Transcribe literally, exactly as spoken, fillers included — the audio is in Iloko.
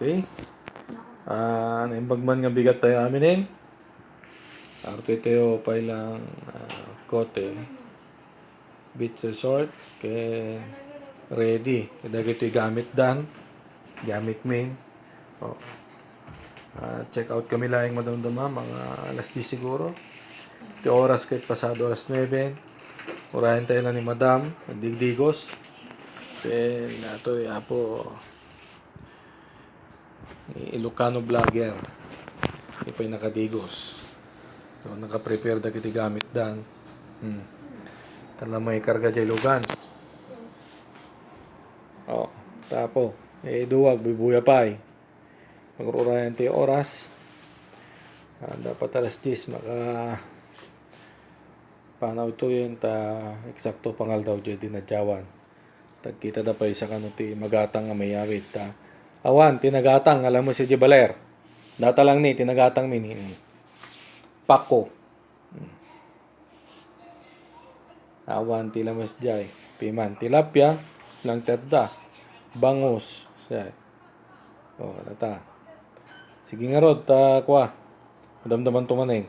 Okay. Ah, naimbag man nga bigat tayo aminen. Artoy tayo pay lang, ah, Cote Beach Resort. Kay ready. Dagitoy gamitdan. Gamit min. Oh. Ah, check out kami laeng madamdama, mga alas diyes siguro. Ti oras ket pasado alas nuebe. Urayan tayo lang ni Madam, nagdigdigos. Then, atoy, apo, ni Ilocano vlogger. Di pay nakadigos. So, naka-prepare dagiti gamitdan. Hmm. Tala may karga jay lugan. Oh, tapo. Eh, duwag, bubuya pay. Magrurayan ti oras. Ah, dapat alas diyes, maka-, panaw to yun, ta eksakto pangaldaw jay dinadyawan. Tagkita da pay sa kano ti magatang nga mayawid, ta awan, ti nagatang, alam mo si Jibaler. Data lang ni, ti nagatang mini. Pako. Hmm. Awan ti lamas jay. Piman, tilapia, lang tedda. Bangus. Say. Oh, nata. Sige ngarud, ta, kwa. Madamdaman to manen.